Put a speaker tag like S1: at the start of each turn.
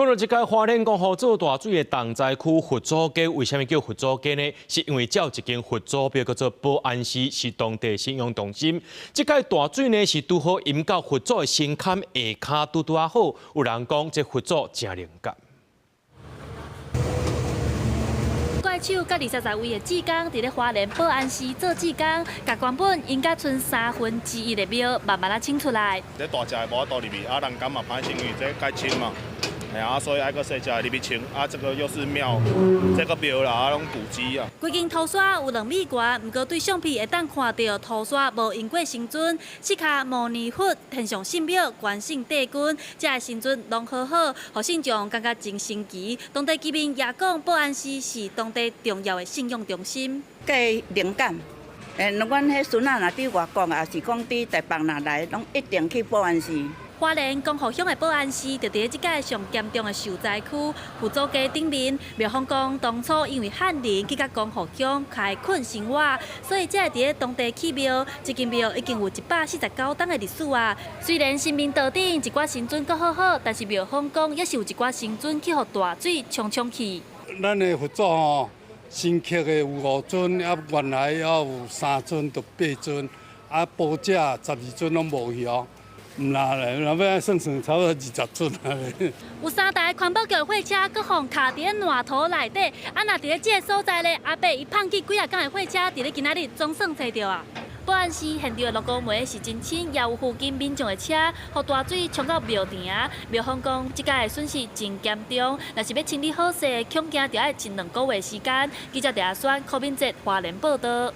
S1: 講到這个花蓮光復做大水的重災區佛祖街，為啥物叫佛祖街呢？是因為遮有一間佛祖廟叫做保安寺，是當地信仰中心。這擺大水呢是拄好淹到佛祖的神龕下跤，拄拄仔好。有人講這佛祖誠靈感。
S2: 怪手佮23位的志工，佇咧花蓮保安寺做志工，共原本淹甲賰三分之一的廟慢慢仔清出來。
S3: 這大隻的無法度入去，啊人工嘛歹清，因為這較深嘛。嘿啊，所以愛閣細隻的入去清，啊，這個又是廟，這個廟啦，啊，攏古蹟啊。
S2: 規間塗沙有2米懸，毋過對相片會當看著塗沙無淹過神尊，釋迦牟尼佛、天上聖廟、關聖帝君，遮的神尊攏好好，予信眾感覺真神奇。當地居民也講，保安寺是當地重要的信仰中心。
S4: 佮靈感，欸，阮彼孫仔若佇外國，抑是講佇台北若來，攏一定去保安寺。
S2: 花蓮光復鄉的保安寺，就佇咧這个上嚴重的受災區佛祖街頂面。廟方講，當初因為漢人去佮光復鄉開墾生活，所以才會佇咧當地起廟。這間廟已經有149冬的歷史啊。雖然神明桌頂一寡神尊閣好好，但是廟方講，也是有一寡神尊去予大水沖沖去。
S5: 咱的佛祖吼，新刻的有五尊，啊原來猶有三尊，就八尊，啊寶者12尊攏無去哦。毋啦咧，若欲算算，差不多20尊啊。
S2: 有三台環保局的貨車，閣予卡佇咧爛土內底。啊，若佇咧這个所在咧，阿伯伊放棄幾仔工的貨車，佇咧今仔日總算揣著啊。保安寺現場的鹿膏糜是真深，也有附近民眾的車，予大水沖到廟埕。廟方講，這擺的損失真嚴重，若是欲清理好勢，恐驚著愛一兩個月時間。記者鄭阿宣、柯敏哲花蓮報導。